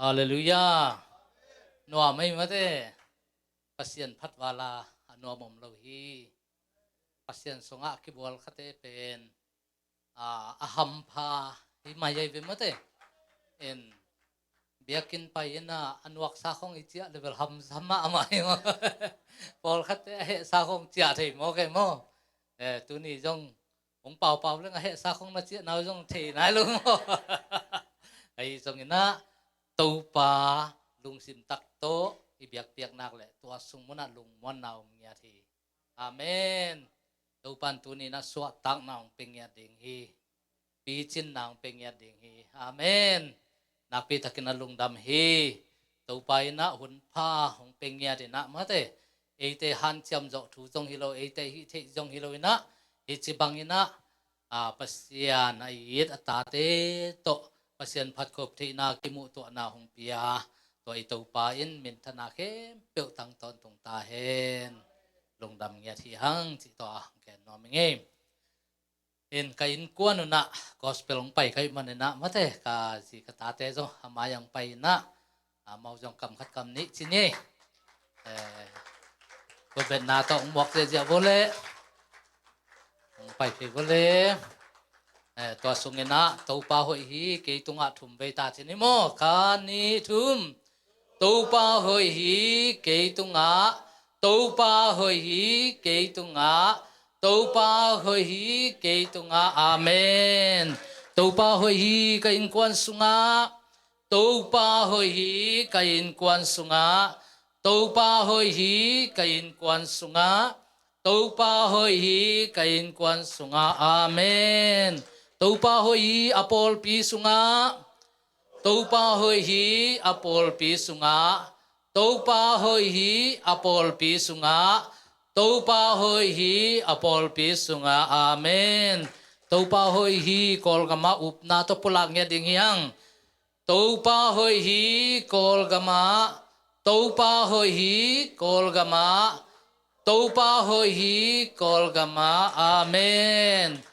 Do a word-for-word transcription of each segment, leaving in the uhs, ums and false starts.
Halleluiah. Nuam ei mate. Pasian phat vala a nuam om lo hi. Pasian sungah kibual khate pen a, a hampha hi mai ei ve mate. En, biakinn pai ina a nuaksa khong i ciah level hamsa mahmah hi maw? Pawlkhatte a hehsa khong ciah thei maw kei maw? Eh, tuni zong hong paupau leng a hehsa khong na ciah nau zong thei nai lo maw? Ahi zong ina Topa lungsim tak tawh i biakpiak nak le tua sung munah lungmuanna om ngiat hi. Amen. Topan tuni na suahtakna hong pe ngiat ding hi. Picinna hong pe ngiat ding hi. Amen. Nakpi takin a lungdam hi. Topa ina hun pha hong pe ngiat ina mate. Eite hanciam zawh thu zong hi lo, eite hih theih zong hi lo ina. Hi ci bang ina a, Pasian a it a tate tawh Pasian phatkhop theihna kimuhtuahna hong pia tua i Topa in minthanna khempeuh tang tawntung ta hen. Lungdam ngiat hi hang cih tawh a hong ken nuam i ngei. In ka innkuan unah gospel hong pai ka hih man inah mate ka zi ka tate zong a mai ang pai inah amau zong kam khat kam nih ci ni. Eh, kutbetna tawh hong muak ziahziah vua le hong pai phei vua le. Eh, tua sung inah Topa hoih hi kei tungah thum vei ta ci ni maw? Khat nih thum. Topa hoih hi kei tungah. Topa hoih hi kei tungah. Topa hoih hi kei tungah. Amen. Topa hoih hi ka innkuan sungah. Topa hoih hi ka innkuan sungah. Topa hoih hi ka innkuan sungah. Topa hoih hi ka innkuan sungah. Amen. Topa hoih hi a pawlpi sungah. Topa hoih hi a pawlpi sungah. Topa hoih hi a pawlpi sungah. Topa hoih hi a pawlpi sungah. Amen. Topa hoih hi Kawlgamah upna tawh pulak ngiat ding hi hang. Topa hoih hi Kawlgamah. Topa hoih hi Kawlgamah. Topa hoih hi Kawlgamah. Amen.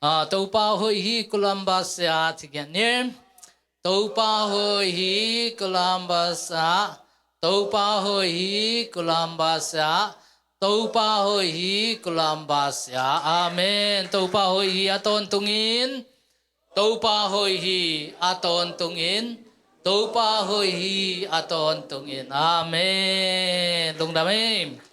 Ah, Topa hoih hi Columbus ah ci ngiat ni. Topa hoih hi Columbus ah. Topa hoih hi Columbus ah. Topa hoih hi Columbus ah. Amen. Topa hoih hi a tawntungin. Topa hoih hi a tawntungin. Topa hoih hi a tawntungin. Amen. Lungdam ei.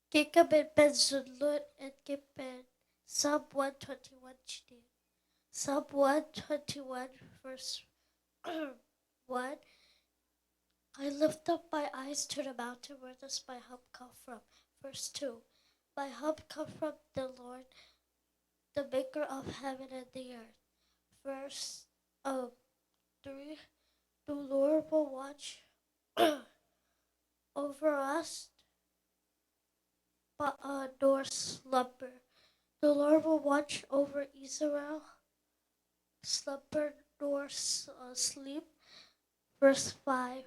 Kei ka min pen Zunlut and kei pen Psalm one twenty-one ci ni. Psalm one twenty-one verse one. I lift up my eyes to the mountain, where does my help come from? Verse two. My help come from the Lord, the maker of heaven and the earth. Verse, um, three. The Lord will watch over us, but, uh, nor slumber. The Lord will watch over Israel, slumber nor s-, uh, sleep. Verse five.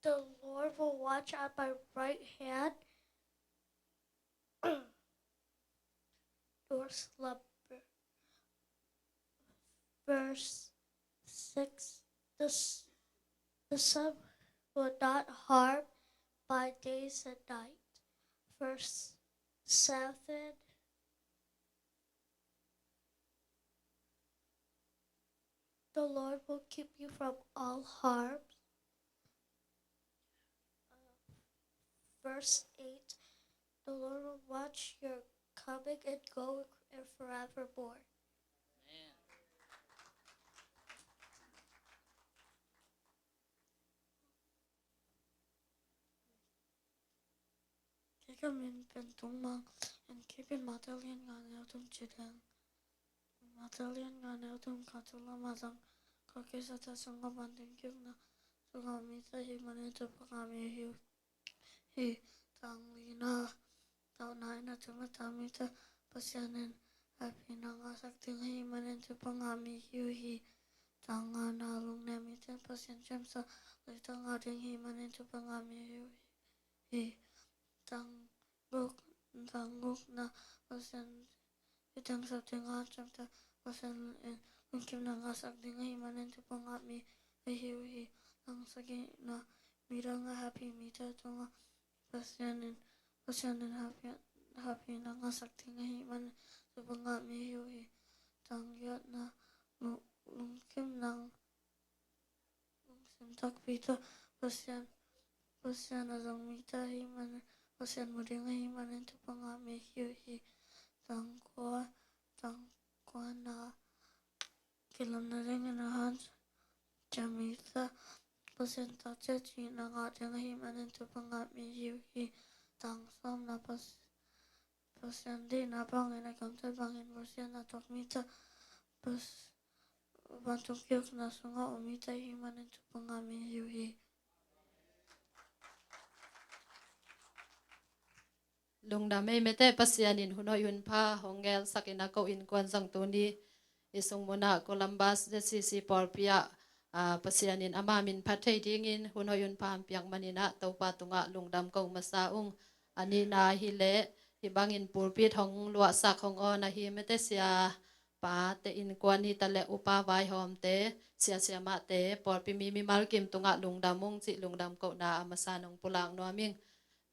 The Lord will watch at my right hand, nor slumber. Verse six. The, s-, the sun will not harm my days and night. Verse seven. The Lord will keep you from all harm. Uh, verse eight. The Lord will watch your coming and going and forevermore. Amen. Kei ka min pen Tung Mang, and kei pen Matthai lian nga neu thum ci ding. Matthai lian nga neu thum, kha tu lama zang, kha kisa ta sung a ban ding kipna, sung a mi ta hi manin tu panga mi hi uh hi. Tang lina, tau nai na tu mata mi ta Pasian in happy na nga sak ding hi manin tu panga mi hi uh hi. Tang nga na lung ne mi ten Pasian cem sa lui ta nga ding hi manin tu panga mi hi uh hi. Tang guk Tang gukna, Pasian i tangsak ding a hanciam ta, Pasian in lungkimna ngahsak ding ahih manin thupha ngah mi ahi uh hi. Tang sagihna, midang a hehpih mite tungah Pasian in, Pasian in hehpih, hehpihna ngahsak ding ahih manin thupha ngah mi ahi uh hi. Tang giatna, lu-, lungkimna, lungsim takpi tawh Pasian, Pasian a zong mite ahih manin, Pasian mu ding ahih manin thupha ngah mi ahi uh hi. Tang kua, tang kuana, kilemna dingin a hanciam mite, Pasian tate cihna ngah ding ahih manin thupha ngah mi ahi uh hi. Tang sawmna, Pas-, Pasian deihna bangin, a kamciam bangin Pasian a thuak mite, Pas-, vantung kiukna sungah om mite ahih manin thupha ngah mi ahi uh hi. Lungdam ei mete, Pasian in hun hoih hun pha hong gelsak in a, ko innkuan zong tuni i sung munah Columbus Z C C pawlpi ah, aa, Pasian in ama min phat thei dingin hun hoih hun pha hong piak manin a, Topa tungah lungdam ko masa ung. A nihna hi leh, hih bangin pulpit hong luahsak hong awn ahi mete, sia pate innkuan hi ta leh, upa vaihawmte, sia siamahte, pawlpi mi mimal kim tungah lungdam ung cih lungdam kohna a masa nong pulak nuam ing.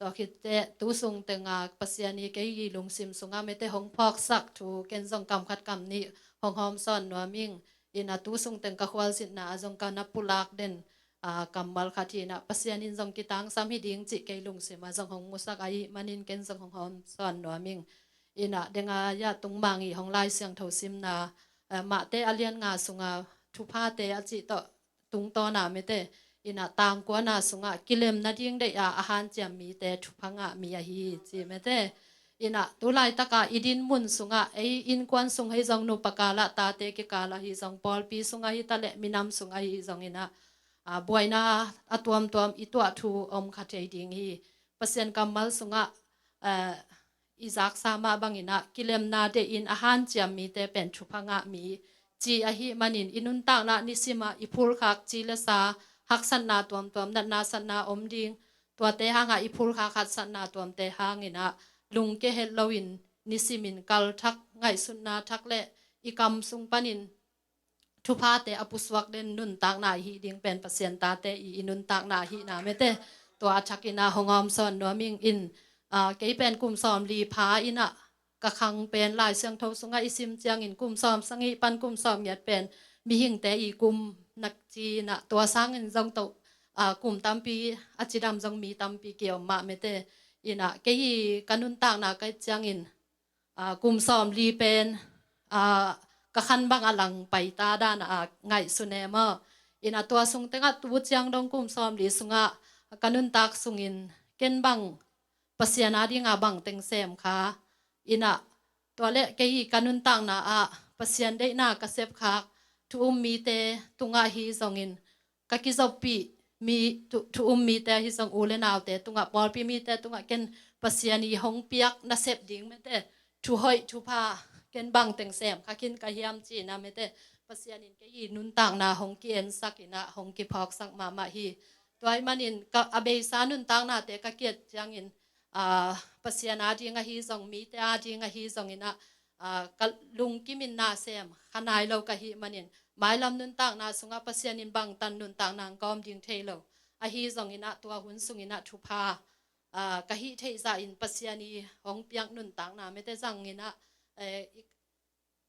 Tua khit teh tu sung tengah Pasian i kei i lungsim sungah mete hong phawksak thu ken zong kam khat kam nih hong hawmsawn nuam ing. In a tu sung teng ka khualzinna ah zong ka na pulak den, aa, kammal khat hi in a, Pasian in zong kitangsam hi ding cih kei lungsim ah zong hong musak ahih manin ken zong hong hawmsawn nuam ing. In a deng a ya tung mang i hong Lai Siangtho simna, aa, Mate a lian nga sunga thuphate a cih tawh tungtawn a mete, in a tang kuana sungah kilemna ding deih a a hanciam mite thupha ngah mi ahi ci mete. In a tu laitaka i din mun sungah, ei innkuan sung hi zong, nupa kal ah, tate kikal ah hi zong, pawlpi sungah hi ta leh minam sungah hi zong in a, aa, buaina a tuamtuam i tuah thu om kha thei ding hi. Pasian kammal sungah, aa, i zaksa mah bangin a, kilemna deih in a hanciam mite pen thupha ngah mi ci ahih manin, i nuntakna nisim ah i phulkhak ci le sa, haksatna tuamtuam, natna satna om ding, tuate hangah i phulkhak haksatna tuamte hangin a, lungke het loin nisimin kal thak, ngaihsutna thak le i kam sung panin thuphate a pusuak den nuntakna i hih ding pen Pasian tate i, i nuntakna ahihna mete, tua a thakin a hong hawmsawn nuam ing. In, aa, kei pen kum sawmli pha in a, ka khang pen Lai Siangtho sungah i sim ciangin kum sawmsagih pan kum sawmgiat pen mihingte i kum nak ci in a, tua sangin zong to, aa, kum tampi a cidam zong mi tampi ki-om mah mete. In a kei i ka nuntakna ka et ciangin, aa, kum sawmli pen, aa, ka khan bang a lang pai ta dan a, aa, ngaihsun e maw. In a tua sung tengah tu ciang dong kum sawmli sungah ka nuntak sungin ken bang Pasian a dinga bang teng sem kha. In a tua le kei i ka nuntakna ah Pasian deihna ka sepkhak thu um mite tungah hi zongin, ka kizoppih mi thu, thu um mite hi zong, u le naute tungah, pawlpi mite tungah ken Pasian i hong piak nasep ding mete, thu hoih thupha ken bang teng sem kha khin ka hiam ci in a mete, Pasian in kei i nuntakna hong ki-ensak in a, hong kiphawksak mahmah hi. Tua ahih manin ka, a beisa nuntaknate ka ki-et ciangin, aa, Pasian a ding ahi zong, mite a ding ahi zongin a, aa, ka lungkimin na sem kha nai lo ka hih manin, mailam nuntakna sungah Pasian in bangtan nuntakna hong kawm ding thei lo. Ahi zongin a, tua hun sungin a thupha, aa, ka hih theih zahin Pasian i hong piak nuntakna mete zangin a, eh, i,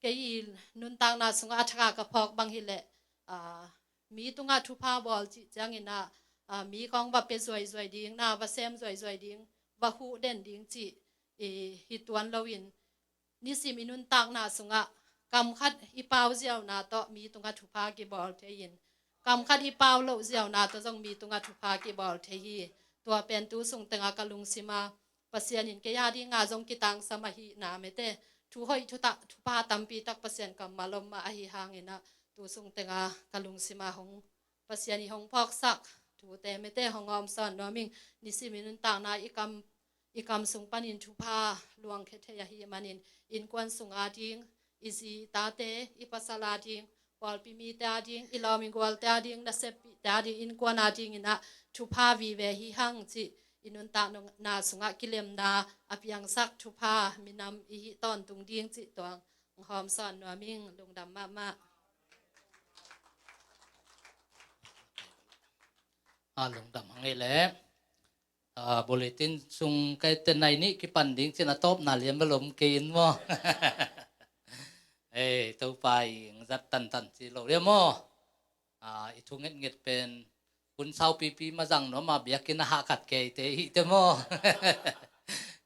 kei i nuntakna sungah a thak a ka phawk bang hi leh, aa, mi tungah thupha bawl cih ciangin a, aa, mi khawng va pia zuaizuai ding, na va sem zuaizuai ding, va huh den ding cih i hi tuan loin, nisim i nuntakna sungah kam khat i pau ziauna tawh mi tungah thupha kibawl thei in, kam khat i pau loh ziauna tawh zong mi tungah thupha kibawl thei hi. Tua pen tu sung tengah ka lungsim a, Pasian in kei a dinga zong kitangsam ahihna mete, thu hoih thu ta, thupha tampi tak Pasian kammal om mah ahi hangin a, tu sung tengah ka lungsim a hong, Pasian i hong phawksak thute mete hong hawmsawn nuam ing. Nisim i nuntakna i kam, i kam sung panin thupha luangkhia thei ahih manin, innkuan sung a ding, i zi i tate, i pasal a ding, pawlpi mite a ding, i lawm i gualte a ding, naseppihte a ding, innkuan a dingin a thupha vive hi hang cih i nuntakna sungah kilemna a piangsak thupha minam i hih tawntung ding cih tuang hong hawmsawn nuam ing. Lungdam mahmah. A lungdam hang ei leh. A, bulletin sung kai te nai nih kipan ding cin a tawpna liam bel om kei in maw? Ei, Topa i zat tantan ci lo liam maw? A, i thu ngetnget pen hun sau pipi ma zang nuam a biakinn a hahkat kei te i hih te maw?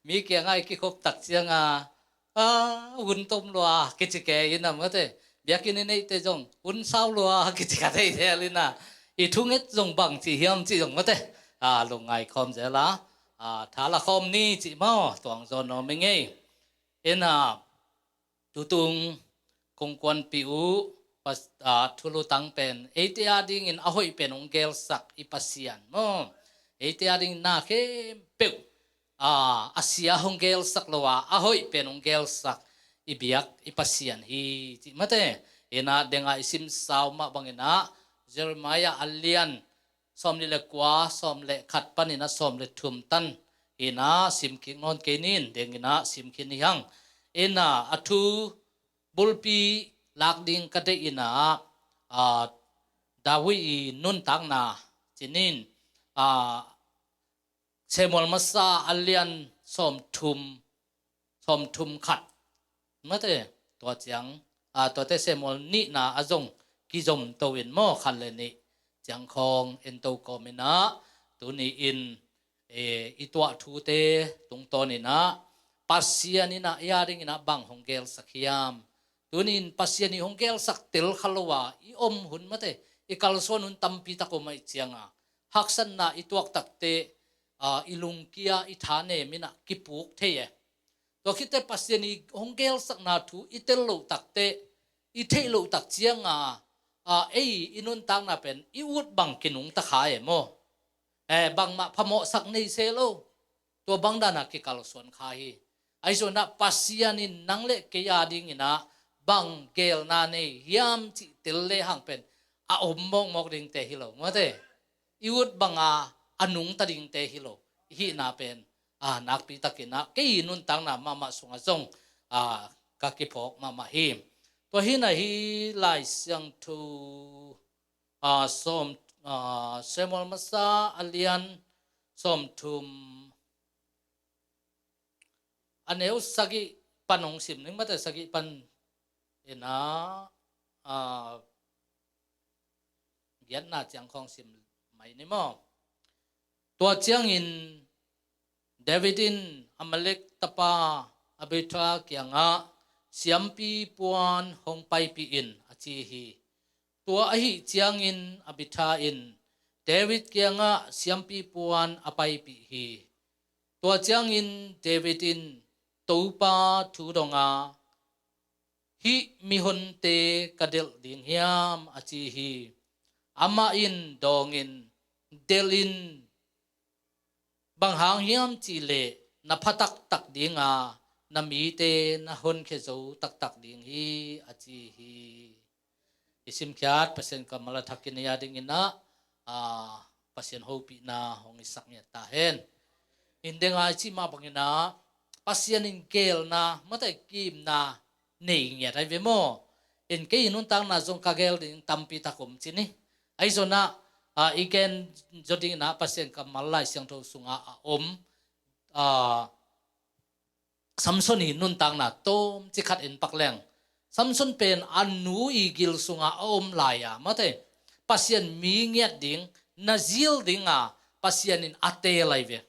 Mi kiangah i kikhop tak ciang a, a, hun tom lua kici kei in a mate. Biakinn i neihte zong hun sau lua kici kha thei zel in a, i thu nget zong bang ci hiam cih zong mate. A, lungngai khawm zel a, a, tha la khawm ni cih maw, tuang zaw nuam ing ei. In a, tutung kong kuanpih uh pas-, a, thulutang pen eite a dingin a hoih pen hong gelsak i Pasian maw? Eite a dingin na khempeuh, a, a sia hong gelsak lo a, a hoih pen hong gelsak i biak i Pasian hi cih mate. In a, deng a i simsau mah bangin a, Jeremiah a lian sawm nih le kua, sawm le khat panin a sawm le thum tan in a, simkik nawn kei nin, deng in a simkhin hi hang. In a, a thu bulpi lak ding ka deih in a, a, David i nuntakna cinin, a, Samuel masa a lian sawm thum, sawm thum khat mate, tua ciang, a, tuate Samuel nihna a zong kizom to in maw, khat le nih ciang khawng en to kawm in a, tuni in, e, i tuah thute tungtawn in a, Pasian in a i a dingin a bang hong gelsak hiam? Tuni in Pasian i hong gelsak tel kha lo a i om hun mate, i kalsuan hun tampi tak om ahih ciang a, haksatna i tuak takte, a, i lungkia i thanem in a kipuk thei e. Tua khit teh Pasian i hong gelsakna thu i tel loh takte, i theih loh tak ciang a, a, ei i nuntakna pen i ut bang kinungta kha e maw? E, bangmah phamawhsak nei se lo. Tua bang dan a kikalsuan kha hi. Ahi zongin a Pasian in nang le kei a dingin a bang gelna nei hiam cih tel lehang pen a om mawkmawk dingte hi lo mate. I ut bang a a nungta dingte hi lo i hihna pen, a, nakpi takin a kei nuntakna mahmah sungah zong, a, ka kiphawk mahmah hi. Tua hi in a, hih Lai Siangtho, a, sawm, a, Samuel masa a lian sawm thum, a neu sagih pan hong sim ning mate, sagih pan in a, a, giatna ciang khawng sim mai ni maw? Tua ciangin David in Amalek tapa Abiathar kiangah, "Siampi puan hong paipih in," a ci hi. Tua ahih ciangin Abiathar in David kiangah siampi puan a paipih hi. Tua ciangin David in Topa thu dong a, "Hih mihonte ka delh ding hiam?" a ci hi. Amah in dawngin, "Delh in, bang hang hiam cih leh na pha taktak ding a, na mite na honkhia zo taktak ding hi," a ci hi. I simkhiat Pasian kammal a thakin ei a dingin a, a, Pasian hopihna hong i sak ngiat ta hen. In deng a i cih mah bangin a, Pasian in gelna, mate, kimna nei ngiat ahi ve maw? In kei i nuntakna zong ka gel ding tampi tak om ci ni. Ahi zongin a, a, i gen zaw dingin a Pasian kammal Lai Siangtho sungah a om, a, Samson i nuntakna tawmcik khat en pak leng. Samson pen a nu i gil sungah a om lai a, mate, Pasian mi ngiat ding, na zil ding a Pasian in a teel ahi ve.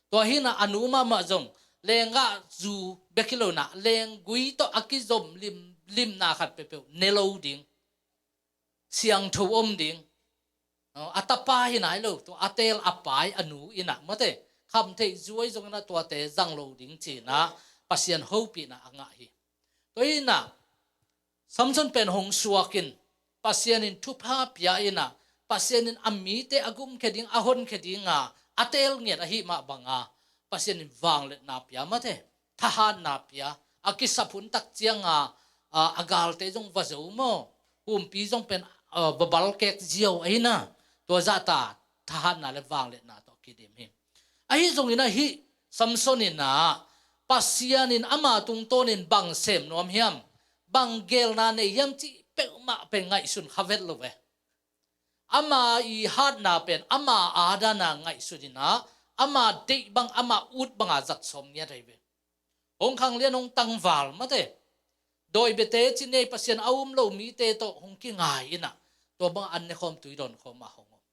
Tua hi in a, a nu mahmah zong lenggah zu bek hi lo in a, lenggui tawh a kizom lim, limna khat peuhpeuh ne lo ding, siangtho om ding. A tapa hi nai lo, tua a teel a pai a nu in a, mate, khamtheih zuai zongin a tuate zang lo ding ci in a Pasian hopihna a ngah hi. Tua hi in a, Samson pen hong suak in, Pasian in thupha pia in a, Pasian in a mite a gumkhia ding, a honkhia ding a, a teel ngiat ahih mah bang a, Pasian in vangliatna pia, mate, thahatna pia, a kisap hun tak ciang a, a, a galte zong va zo maw, humpi zong pen, a, va balkek ziau ahi in a, tua zahta thahatna le vangliatna tawh kidim hi. Ahi zongin ah hih Samson in ah Pasian in ama tungtawnin bang sem nuam hiam, bang gelna nei hiam cih peuhmah pen ngaihsun kha vet lo ve. Ama i hatna pen ama adana ngaihsun in ah ama deih bang, ama ut banga zat sawm ngiat ahi ve. Hong khanglian hong tangval mate, dawi biate ci nei, Pasian a um lo mite tawh hong kingai in ah tua bang an ne khawm, tui dawn khawm ah hong om.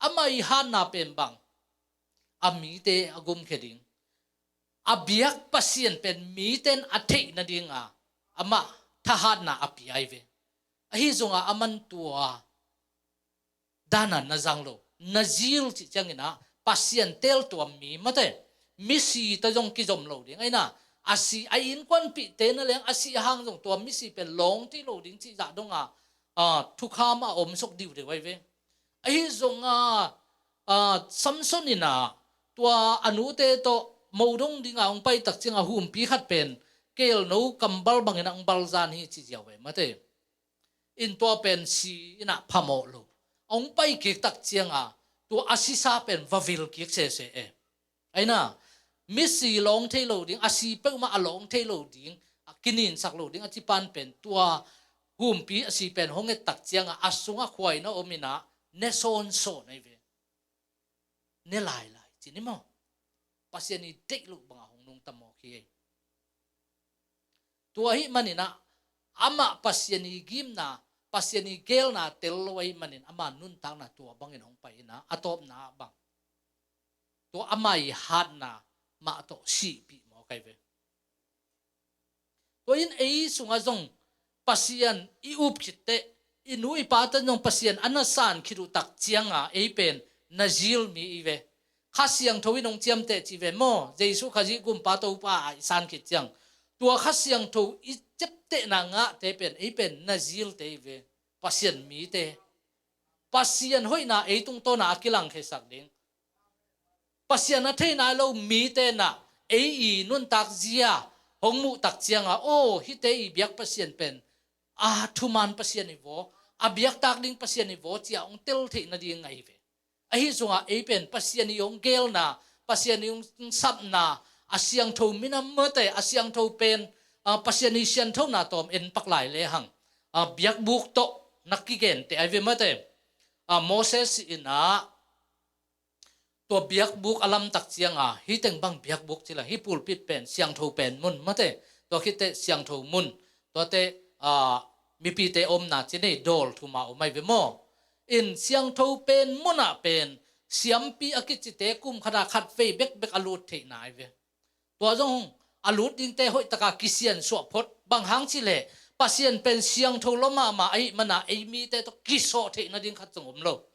Ama i hatna pen bang, a mite a gumkhia ding, a biak Pasian pen mite in a theih nadinga amah thahatna a pia ahi ve. Ahi zongah aman tua dana na zang lo, Nazir cih ciangin ah Pasian teeltuam mi mate, misi tawh zong kizom lo ding ahi na, a si, a innkuanpihte na leng a sih hang zong tua misi pen lawng thei lo ding cih zah dong a, ah, thukham a om suk diudeu ahi ve. Ahi zongah, ah, Samson in ah tua a nute tawh mo dong dinga hong pai tak ciangah humpi khat pen keelno kambal bangin ah hong balzan hi ci ziau ve mate. In tua pen si in ah phamawh lo. A hong pai kik tak ciangah tua a sisa pen va vil kik sese e. Ahi na, misi lawng thei lo ding, a si peuhmah a lawng thei lo ding, a kininsak lo ding a ci pan pen tua humpi a si pen hong et tak ciangah a sungah khuaina om in ah ne sawnsawn ahi ve. Ne lailai ci ni maw. Pasian i deih loh bangah hong nungta mawk hi ei. Tua ahih manin ah amah Pasian i gimna, Pasian i gelna tel lo ahih manin ama nuntakna tua bangin hong pai in ah a tawpna ah bang, tua ama i hatna mah tawh sihpih mawk ahi ve. Tua in ei sungah zong Pasian i up khit teh, i nu i pate zong Pasian a na san khit uh tak cianga ei pen Nazir mi i ve. Kha Siangtho in hong ciamteh ci ve maw, Jesu Khazih Gumpa Topa a i san khit ciang. Tua Kha Siangtho i ciamtehna ngahte pen ei pen Nazirte i ve. Pasian mite. Pasian hoihna ei tungtawna a kilangkhiasak ding. Pasian a thei nai lo mite in ah ei i nuntak zia hong muh tak cianga, aw, hihte i biak Pasian pen a thuman Pasian i vaw, a biaktak ding Pasian i vaw cia hong tel theih nading ahi ve. Ahi zongah ei pen Pasian i hong gelna, Pasian i hong sapna, a siangtho minam mate, a siangtho pen, ah, Pasian i sianthona tawm en pak lai lehang, ah, biakbuk tawh na kigenteh ahi ve mate. Ah, Moses in ah tua biakbuk a lamtak cianga, hih teng bang biakbuk cila, hih pulpit pen siangtho pen mun mate, tua khit teh siangtho mun, tuate, ah, mipite omna ci nei, dawl thuma om ahi ve maw. In siangtho pen munah pen siampi a kicite kum khata khat vei bekbek a lut theihna ahi ve. Tua zong a lut dingte hoih taka kisiansuah phot, bang hang cileh Pasian pen siangtho lua mahmah ahih mana ei mite tawh kisawh theih nading khat zong om lo.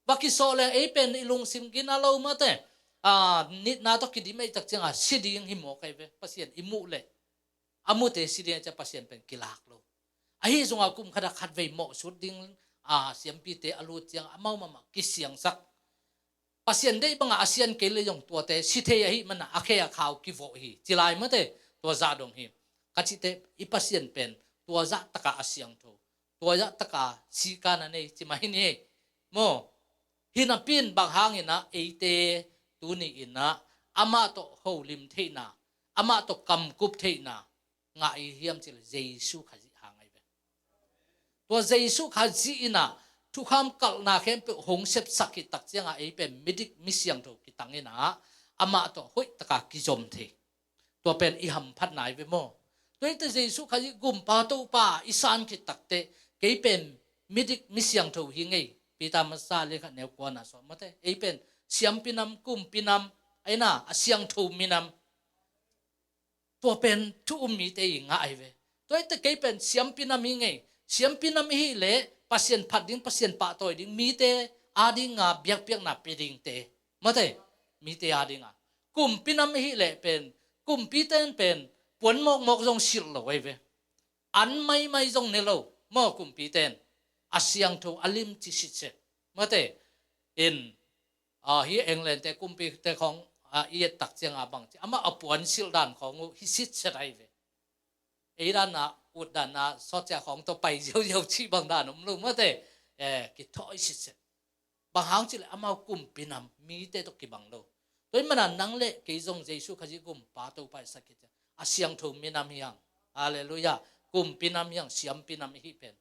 Va kisawh leng ei pen i lungsim gina lo mate, ah, nitna tawh kidim ei tak cianga si ding hi mawk ahi ve. Pasian i muh leh a mute si ding a cia Pasian pen kilak lo. Ahi zongah kum khata khat vei mawhsut ding, ah, siampite a lut cianga amau mahmah kisiangsak. Pasian deih banga a sian kei le zong tuate si thei ahih mana a khe a khau kivawh hi ci lai mate, tua zah dong hi. Ka cihte i Pasian pen tua zah taka a siangtho, tua zah taka sihkan a nei ci mah hi ni. Maw, hi napi in bang hangin ah eite tuni in ah amah tawh holim theihna, amah tawh kamkup theihna ngah i hiam cih leh Jesu Khazih hang ahi ve. Tua Jesu Khazih in ah thukham kalhna khempeuh hong sepsak khit tak cianga ei pen midik misiangtho kitang in ah amah tawh hoih taka kizom thei. Tua pen i hamphatna ahi ve maw. Tua hi teh Jesu Khazih Gumpa Topa i san khit tak teh kei pen midik misiangtho hi ngei. Peter masa lian khat neu kuana sawm mate, ei pen siampi nam, kumpi nam, ahi na, a siangtho minam. Tua pen thu um mite i ngah ahi ve. Tua hi teh kei pen siampi nam hi ngei. Siampi nam i hih leh Pasian phat ding, Pasian pahtawi ding, mite adinga biakpiakna pia dingte mate, mite adinga. Kumpi nam i hih leh pen kumpite in pen puan mawkmawk zong silh lo ahi ve. An maimai zong ne lo maw, kumpite in a siangtho a limci sitset mate. In, ah, hi England te kumpite khawng, ah, i et tak cianga bang ci, amah a puan silh dan khawng uh hi sitset ahi ve. Ei dana, ut dana, sawtcia khawng tawh pai ziauziau cih bang dan om lo mate. Eh, kithawi sitset. Bang hang cileh amau kumpi nam, mite tawh kibang lo. Tua ih mana nang le kei zong Jesu Khazih kumpa Topa i sak khit ciang a siangtho minam hi hang. Halleluiah. Kumpi nam hi hang, siampi nam i hih pen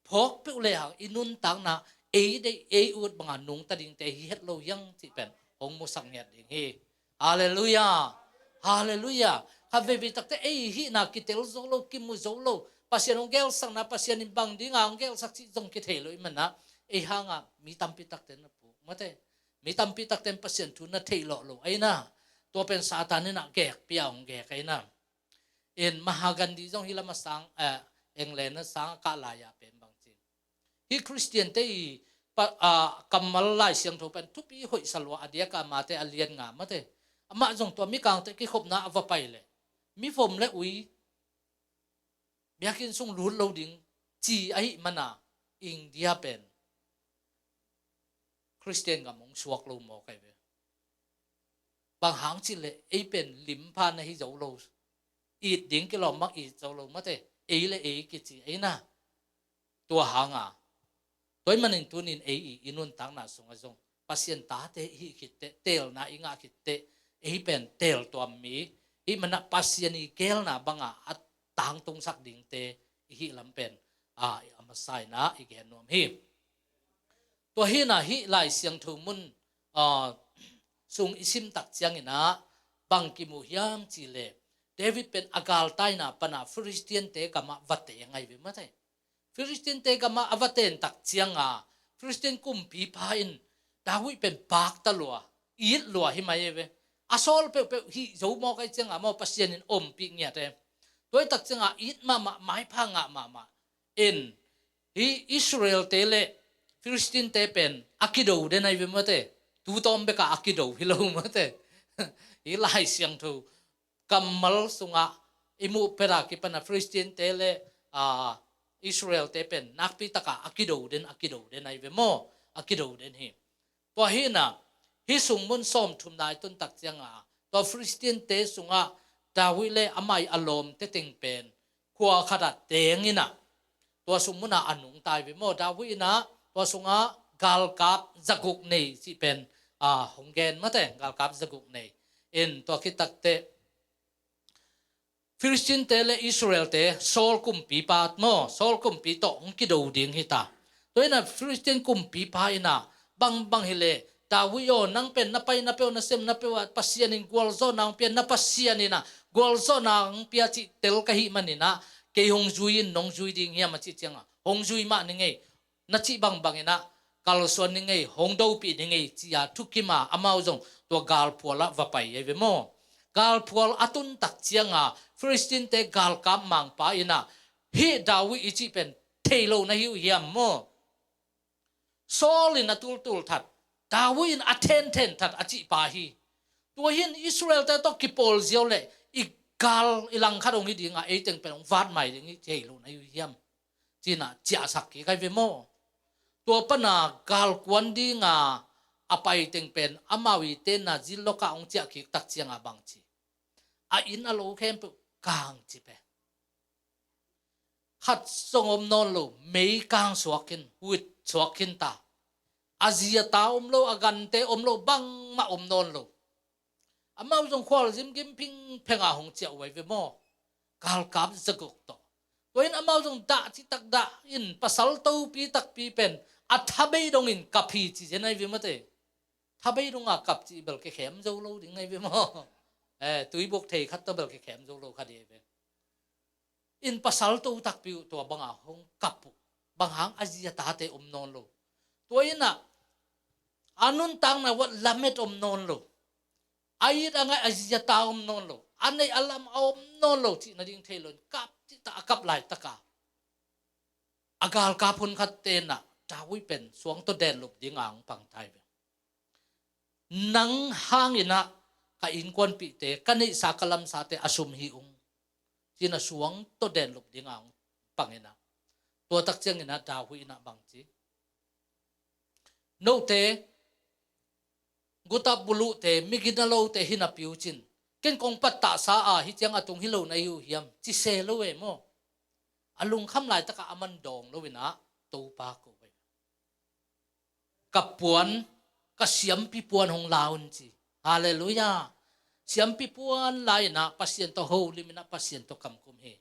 phawk peuh le hang i nuntakna ei deih ei ut banga nungta dingte hi het lo hi hang cih pen hong musak ngiat ding hi. Halleluiah. Halleluiah. Khat veivei takte ei hihna kitel zo lo, kimu zo lo. Pasian hong gelsakna, Pasian in bang dinga hong gelsak cih zong kithei lo ih mana ei hanga mi tampi takte na puk mate. Mi tampi takte in Pasian thu na theih lawh lo aina. Tua pen Satan in a gekpia hong gek aina. In Mahatma Gandhi zong hi lama sang, eh, England na sang a kah lai-ah pen bang ci. Hih Khristiante i pa, ah, kammal Lai Siangtho pen thupi hoihsa lua a diaka mate a lian nga mate. Amah zong tua mikangte kikhopna a va pai leh mivom le ui biakinn sung lut lo ding ci ahih mana India pen Khristian gam hong suak lo mawk ahi ve. Bang hang cileh ei pen limpha na hi zo lo. It ding kilawm bang it zo lo mate. Ei le ei kici eina. Tua hanga tua ih manin tunin ei i, i nuntakna sungah zong Pasian tate i hih khitteh, teelna i ngah khitteh ei pen teel tuam mi, hih mana Pasian i geelna banga a tangtungsak dingte i hih lam pen a, a masa ina i gen nuam hi. Tua hina hih Lai Siangtho mun, ah, sung i sim tak ciangina bang kimu hiam cileh David pen a galtaina pana Philistine-te gamah va teng ahi ve mate. Philistine-te gamah a va ten tak cianga Philistine kumpipa in David pen pakta lua, it lua hi mai ahi ve. A sawl peuhpeuh hih zo mawk ahi cianga maw Pasian in ompih ngiat e. Tua ih tak cianga it mahmah, maipha ngah mahmah. In hih Israel-te le Philistine-te pen a kido den ahi ve mate. Tutawm beka a kido hi lo mate. Hih Lai Siangtho kammal sungah i muh pera kipana Philistine-te le, ah, Israel-te pen nakpi taka a kido den, a kido den ahi ve maw. A kido den hi. Tua hina hih sung mun sawmthumna i tun tak cianga tua Philistine-te sungah David le amah i a lawmte teng pen khua khatah tengina tua sung muna a nungta ahi ve maw. David ina tua sungah galkap zaguk nei cih pen, ah, hong gen mate, galkap zaguk nei. In tua khit takteh Philistine-te le Israel-te Saul kumpipa maw, Saul kumpi tawh hong kido ding hita. Tua ina Philistine kumpipa ina bangbang hileh David aw, nang pen na paina peuh, na semna peuh ah Pasian in gualzawhna hong pia, na Pasian ina gualzawhna hong pia cih tel ka hih manina kei hong zui in nong zui ding hiam a cih cianga hong zui mah ni ngei. Na cih bangbang ina kalsuan ni ngei, hong dopih ni ngei cia thukima amau zong tua galphualah va pai ahi ve maw. Galphual a tun tak cianga Philistine-te galkap mangpa ina hih David i cih pen thei lo na hi uh hiam maw. Saul in a tultul that, David in a thenthen that a cihpa hi. Tua hin Israel-te tawh kipawl ziau le i gal i langkhat hong hi dinga ei teng pen hong vat mai ding hi thei lo na hi uh hiam. Cina ciahsak kik ahi ve maw. Tua pana galkuan dinga a pai teng pen amau i tenna zillawkah hong ciah kik tak cianga bang ci. A inn a lo khempeuh kang ci pen khat zong om nawn lo, mei kang suak khin, huit suak khin ta. A zi a ta om lo, a gante om lo, bangmah om nawn lo. Amau zong khualzin gim phingphenga hong ciah uh ahi ve maw. Galkap zaguk tawh. Tua in amau zong dah citak dah in pasal topi takpi pen a thabei dongin kap hi ci zen ahi ve mate. Thabei donga kap ci bel kikhem zo lo ding ahi ve maw. Eh, tuibuk thei khat tawh bel kikhem zo lo kha ding ahi ve. In pasal to takpi uh tua banga hong kap uh. Bang hang a zi a tate om nawn lo. Tua ina a nuntakna uah lamet om nawn lo. A it a ngai a zi a ta om nawn lo. A neih a lam a om nawn lo cih nading thei lo in kap cih ta a kap laitaka a galkap hun khat tena David pen suang tawh denlup dinga hong pang tai ve. Nang hangina ka innkuanpihte, ka neihsa ka lamsate a sum hi ung. Cina suang tawh denlup dinga hong pangina. Tua tak ciangina David ina bang ci. Note, guta buluhte, migina lote hi napi uh cin. Ken kong pattahsa a hi ciang a tung hi lo na hi uh hiam. Ci se lo e maw. A lungkham laitaka a man dawng lo ina Topa ko ve. ka puan, ka siampi puan hong la un ci. Halleluiah. Siampi puan la inah Pasian tawh holim inah Pasian tawh kamkum hi.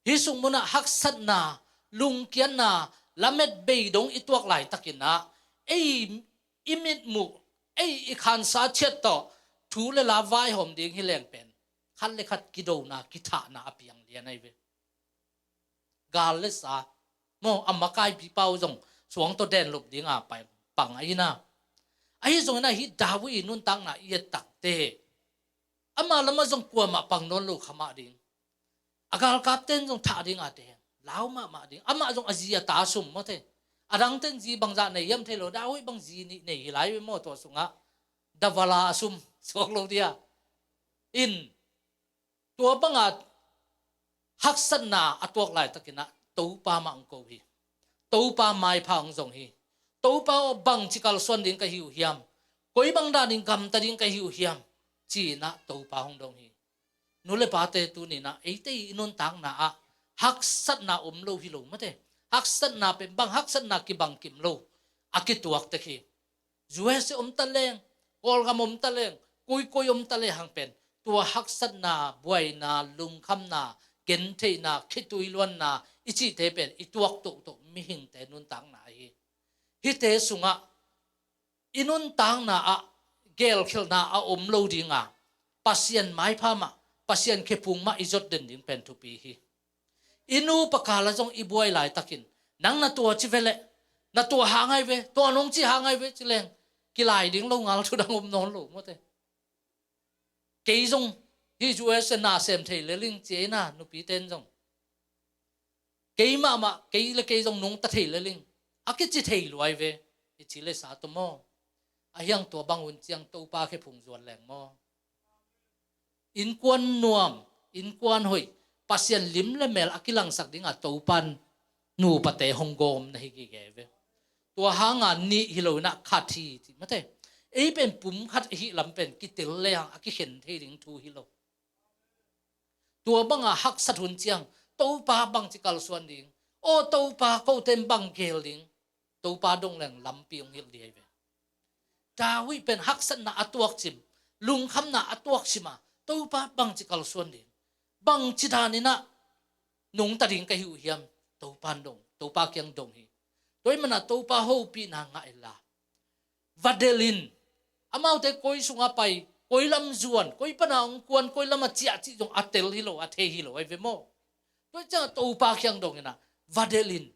Hih sung munah haksatna, lungkiatna, lamet bei dong i tuak laitakinah ei i mitmuh, ei i khansa ciat tawh thu le la vaihawm ding hi leng pen khat le khat kidona, kithahna a piang lian ahi ve. Gal le sa maw, a makaipi pau zong suang tawh denlop dinga pai pang ahi na. Ahi zongin ahi David i nuntakna i et takte ama lamah zong kuamah pang nawn lo kha mah ding. A galkapten zong thah dinga te lau mahmah ding. Amah zong a zi a ta sum mawte. A dangten zi bangzah nei hiam thei lo, David bang zi nih nei hi lai ve maw tua sungah. Davala a sum suak lo dia. In tua banga haksatna a tuak laitakinah Topa mah hong ko hi. Topa maipha hong zong hi. Topa aw, bangci kalsuan ding ka hi uh hiam? Koi bang danin gamta ding ka hi uh hiam? Ci-inah Topa hong dong hi. Nu le pate tuninah eite i nuntakna ah haksatna om lo hi lo mate. Haksatna pen bang haksatna kibang kim lo a kituak tek hi. U S A om ta leng, Kawlgam om ta leng, koikoi om ta leng hang pen tua haksatna, buaina, lungkhamna, gentheihna, khitui luanna i cihte pen i tuak tohtoh mihingte nuntakna ahi. Hihte sungah i nuntakna ah gelkhialhna a om lo dinga Pasian maipha mah, Pasian khephung mah i zot den ding pen thupi hi. I nu pakala zong i buai laitakin nang na tua ci veleh, na tua hang ai ve, tua nong ci hang ai ve ci leng kilai ding lo ngal thu dang om nawn lo mawte. Kei zong hih U S A na sem thei leling ci ei na nupiten zong. Kei mahmah kei le kei zong nungta thei leling a kici thei luai ve. I ci le sa tu maw? A hiang tua bang hun ciang Topa khephung zuan leng maw? Innkuan nuam, innkuan hoih, Pasian lim le mel a kilangsak dinga Topan nupate hong gawm na hi gige ve. Tua hanga nih hi lo inah khat hi ci mate. Ei pen pum khat ahi lam pen kitel le hang a kikhen thei ding thu hi lo. Tua banga haksat hun ciang Topa bangci kalsuan ding, aw Topa koten bang gel ding, Topa dong leng lampi hong hilh dih ahi ve. David pen haksatna a tuak cim, lungkhamna a tuak cima Topa bangci kalsuan ding, bangci daninah nungta ding ka hi uh hiam? Topa dong, Topa kiang dong hi. Tua i mana Topa hopihna ngah inla va delin, amaute koi sunga pai, koi lam zuan, koi pana hong kuan, koi lama ciah cih zong a tel hi lo, a thei hi lo ahi ve maw? Tua ciangah Topa kiang dong inah va delin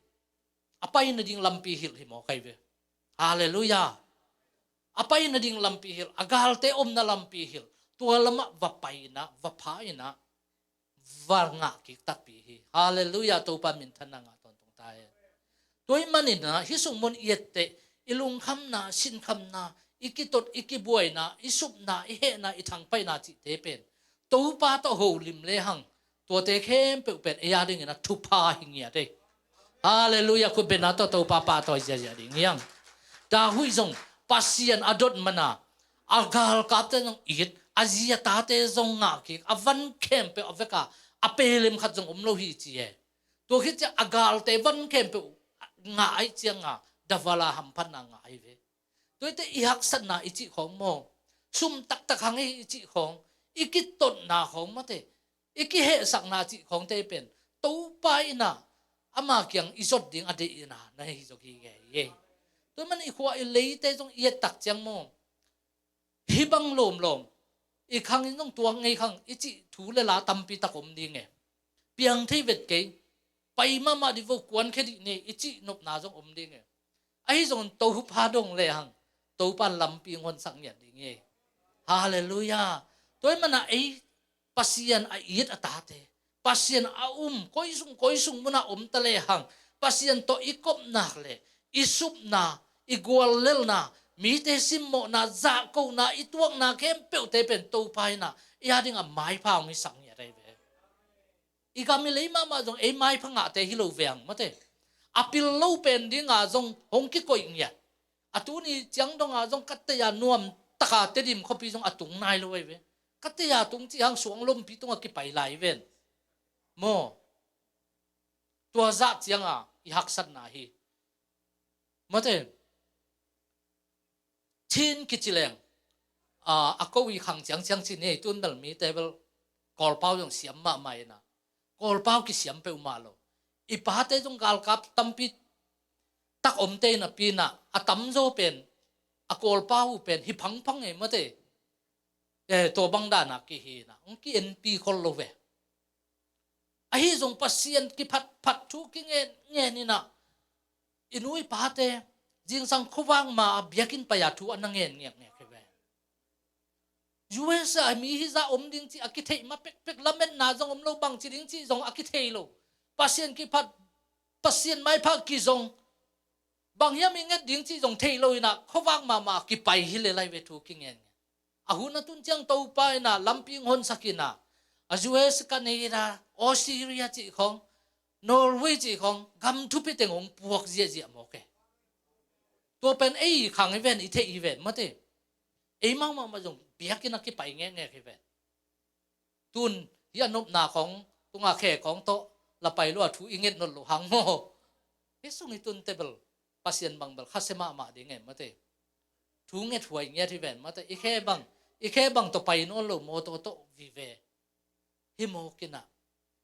a pai nading lampi hilh hi maw kai ve. Halleluiah. A pai nading lampi hilh, a galte omna lampi hilh. Tua lamah va pai inah, va pha inah va ngah kik takpi hi. Halleluiah, Topa minthanna ngah tawntung ta hen. Tua i maninah hih sungmun i etteh i lungkhamna, sinkhamna, i kitot, i kibuaina, i supna, i hehna, i thangpaihna cihte pen Topa tawh holim lehang tuate khempeuh pen ei a dingin a thupha hi ngiat ei. Halleluiah, khutbetna tawh Topa pahtawi ziazia ding hiang. David zong Pasian a dot mana a galkapte zong it, a zi a tate zong ngah kik, a van khempeuh a veka a pelem khat zong om lo hi ci e. Tua khit ciah a galte van khempeuh ngah aih cianga davala hamphatna ngah ahi ve. Tuate i haksatna i cih khawng maw, sum taktak hang i cih khawng, i kitotna khawng mate, i kihehsakna cih khawngte pen Topa inah ama kiang i zot ding a deihna na hi zok hi ngei. Tua man i khua i leite zong i ettak ciang maw, hih bang lawmlawm i khangin zong tuak ngei khang i cih thu le la tampi tak om ding e. Piang thei vet kei, pai mahmah dih vo, kuankhia dih ni i cih nopna zong om ding e. Ahi zongin Topa dong lehang Topa in lampi hong honsak ngiat ding e. Halleluiah. Tua i mana ei Pasian a it a tate, Pasian a um, koi sung koi sung muna om ta lehang Pasian tawh i kopnak le i supna, i guallelna, mite simmawhna, zahkona, i tuakna khempeuhte pen Topa inah i a dingah maipha hong hisak ngiat ahi ve. I gam i lei mahmah zong ei maipha ngahte hi lo veng mate. A pil lo pen dinga zong hong kikoih ngiat. A tuni ciang donga zong ka teia nuam taka Tedim khuapi zong a tung nai lo ahi ve. Ka teia tung cih hang suang lompi tunga kipai lai ven. Maw? Tua zah cianga i haksatna hi. Mate. Chin kici leng, a, a ko i khang ciangciang ci ni, tun bel mite bel Kawlpau zong siam mahmah ina, Kawlpau kisiam peuhmah lo. I pate zong galkap tampi tak omte ina pina, a tamzaw pen, a Kawlpau pen hi phangphang e mate. E, tua bang dana kihi ina, hong ki-enpi khol lo ve. Ahi zong Pasian kiphatphat thu kingen ngen ina, i nu i pate zingsang khuavak ma a biakinn pai a thu a na ngen ngekngek hi ve. U S a mi hi zah om ding ci a kitheih ma pekpek, lametna zong om lo, bang ci ding ci zong a kithei lo. Pasian kiphat, Pasian maipha kizong, bang hiam i nget ding ci zong thei lo ina, khuavak mahmah kipai hi le lai ve thu kingen ngen. A hun a tun ciang Topa ina lampi hong honsak ina, a U S, Canada, Australia cih khong, Norway cih khong, gam thupi teng hong puak ziahziah mawk e. Tua pen ei khang hi ven, i theih hi ven mate. Ei mahmah mah zong biakinn a kipai ngekngek hi ven. Tun hi a nopna khong, tunga khe khong tawh la pai lua thu i nget not lo hang maw. Hi sung i tun te bel, Pasian bang bel khasia mahmah ding e mate. Thu nget huai ngiat hi ven mate. I khe bang, i khe bang tawh pai nawn lo, mawtaw tawh vive. Hi mawk ina,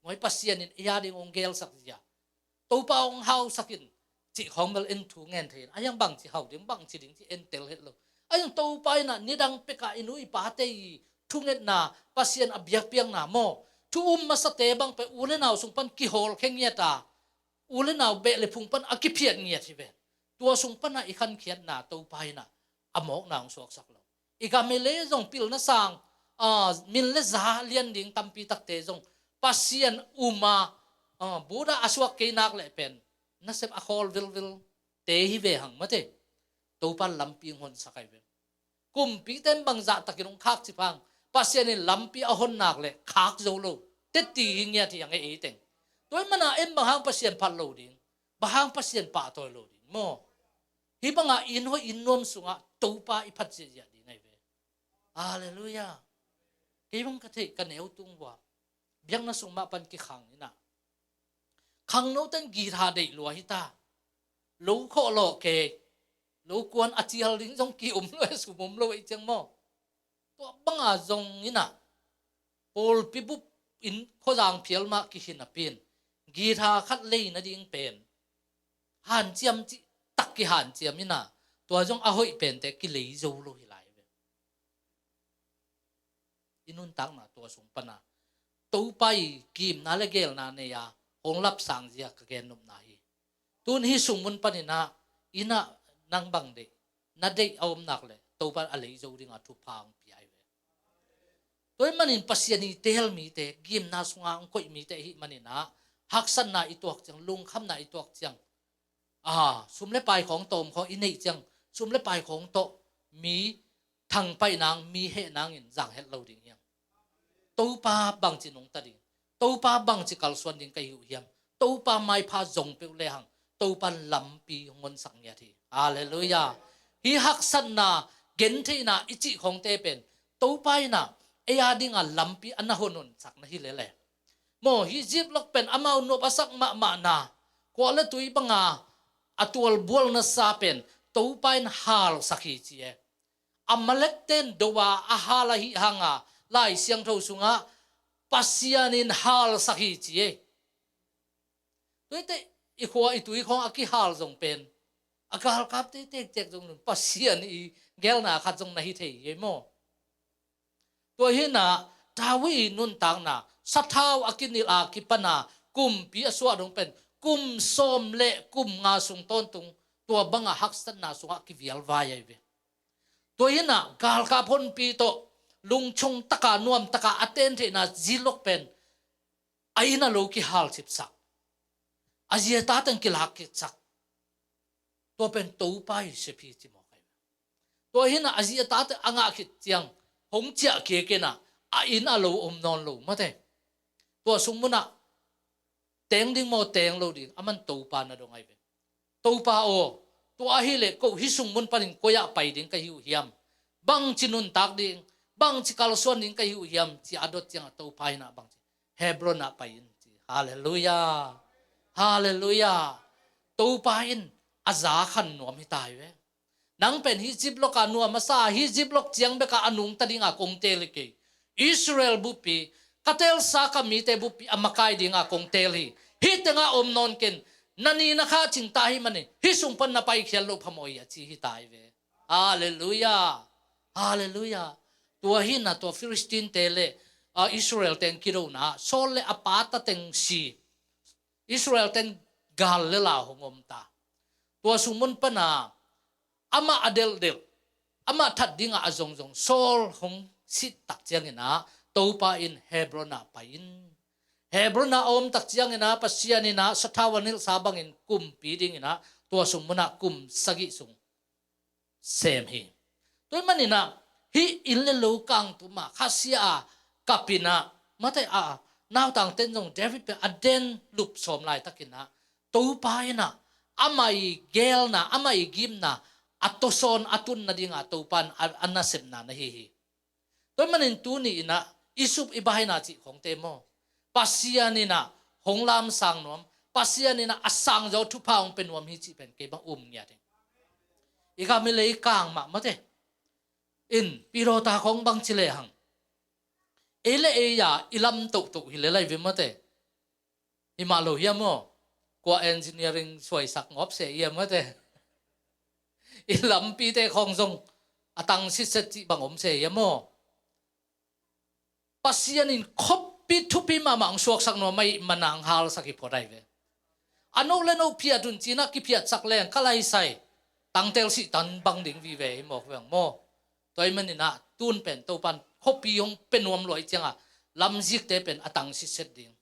ngoi Pasian in ei a ding hong gelsak zia, Topa hong hausak in cih khong bel en thu ngen thei in, a hiang bang ci hau ding, bang ci ding ci en tel het lo. A hiang Topa ina nidang peka i nu i pate i thungetna, Pasian a biakpiakna maw, thu um masate bang pe u le nau sung pan kihawl khe ngiat a, u le nau beh le phung pan a kiphiat ngiat hi ven. Tua sung pana i khankhiatna Topa ina a mawkna hong suaksak lo. I gam i lei zong pilna sang, a, min le za lian ding tampi takte zong Pasian uma, a, Buddha a suak kei nak leh pen nasep a khawl vilvil te hi ve hang mate. Topa lampi hong honsak ahi ve. Kumpite in bang zahtakin hong khak cih phang, Pasian in lampi a hon nak leh khak zo lo, teti hi ngiat hi hang e ei teng. Tua ahih mana en bang hang Pasian phat lo ding, bang hang Pasian pahtawi lo ding maw. Hih banga inn hoih inn nuam sungah Topa i phat ziahziah ding ahi ve. Halleluiah. Kei bang ka theih ka neu tung vua, biakna sung mah pan kikhang ina, khangno ten guitar deih lua hi ta. Lo khawh lawh kei, lo kuan a cial ding zong ki-um lo e, sum om lo e ciang maw. Tua banga zong ina, pawlpi bup in khuazang phial mah kihi napi in, guitar khat lei nading pen hanciam cih tak kihanciam ina, tua zong a hoih pente kilei zo lo hi lai ve. I nuntakna tua sung pana Topa i kimna le gelna nei a hong lapsang zia ka gen nopna hi. Tun hih sung mun panin ah, inn ah nang bang deih, na deih a om nak leh Topa in a lei zo dinga thupha hong pia hi ve. Tua ahih manin Pasian i teel mite, gimna sunga hong koih mite ahih manin ah, haksatna i tuak ciang, lungkhamna i tuak ciang, a, sum le pai khawng tawm khawng i neih ciang, sum le pai khawng tawh mi thangpaih nang, mi heh nangin zang het lo ding hiam? Topa bangci nungta ding, Topa bangci kalsuan ding ka hi uh hiam? Topa maipha zong peuh lehang Topa in lampi hong honsak ngiat hi. Halleluiah. Hih haksatna, gentheihna i cih khawngte pen Topa in ah ei a dinga lampi a na hon honsak na hi lel e. Maw, hih ziplock pen amau nop a sak mahmahna, khuah le tui banga a tualbualna sa pen Topa in halsak hi ci e. Amalekte in do a a hal ahih hanga Lai Siangtho sungah Pasian in halsak hi ci e. Tuite i khua i tui khawng a kihal zong pen, a galkapte tektek zong nun Pasian i gelna khat zong na hi thei hi maw? Tua hi in ah David i nuntakna, sathau a kinilh a kipana kumpi a suah dong pen kum sawm le kum nga sung tawntung tua banga haksatna sungah kivialvai ahi ve. Tua hi in ah galkap honpi tawh lungchung taka, nuam taka a ten theihna ziplock pen a inn a lo kihalcipsak, a zi a ta teng kilak khitsak. Tua pen Topa i sep hi ci mawk ahi ve. Tua hi in ah a zi a tate a ngah khit ciang hong ciah kik in ah a inn a lo om nawn lo mate. Tua sung munah teng ding maw, teng lo ding, aman Topa na dong ahi ve. Topa aw, tua ahih leh ko hih sung mun panin koi ah pai ding ka hi uh hiam? Bangci nuntak ding, bangci kalsuan ding ka hi uh hiam? Ci a dot ciangah Topa in ah bangci, Hebron ah pai in ci. Halleluiah. Halleluiah. Topa in a za khan nuam hi ta hi ve. Nang pen hih ziplock a nuam a sa, hih ziplock ciang bek a a nungta ding a kong teel hi kei. Israel buppi, ka teelsa ka mite buppi a makai ding a kong teel hi. Hih teng a om nawn ken, na ni na kha cing ta ahih manin hih sung pan na paikhiat loh phamawh hi a ci hi ta hi ve. Halleluiah. Halleluiah. Tua hi na tua Philistine te le, ah, Israel teng kidona, Saul le a pa ta teng si, Israel teng gal le lau hong om ta. Tua sung mun pan a amah a delhdelh, amah that ding a a zongzong Saul hong sit tak ciangin ah, Topa in Hebron ah pai in. Hebron ah a om tak ciangin ah, Pasian in ah sathau a nilhsa bangin kumpi dingin ah, tua sung mun ah kum sagih sung sem hi. Tua ahih manin ah, hih inn le lo kangtum ah khasia a kap in ah, mate, a nautang ten zong David pen a den lup sawm laitakin ah, Topa in ah amah i geelna, amah i gimna a tawsawn a tun nading a Topa in a, a nasepna na hi hi. Tua ahih manin tuni in ah i sup i baina cih khawngte maw, Pasian in ah hong lamsang nuam, Pasian in ah a sangzaw thupha hong pia nuam hi cih pen kei bang um ngiat hi. I gam i lei kang mah, mate, in pilawta khawng bang ci lehang, ei le ei a i lam tohtoh hi le lai ve, mate. Hi mah lo hiam maw? Kua engineering suaisak ngawp se hiam, mate? I lampite khawng zong a tang sitset cih bang om se hiam maw? Pasian in khuapi thupi mahmah hong suaksak nuam ahih manin hong halsak hi phot ahi ve. A no le no phiat un ci-in ah kiphiatsak leng ka lai sai, tangtel sih tan bang ding vive hi mawk veng maw? Tua ahih manin ah tun pen Topa in khuapi hong pia nuam lua ahih ciangin ah lamzikte pen a tang sitset ding.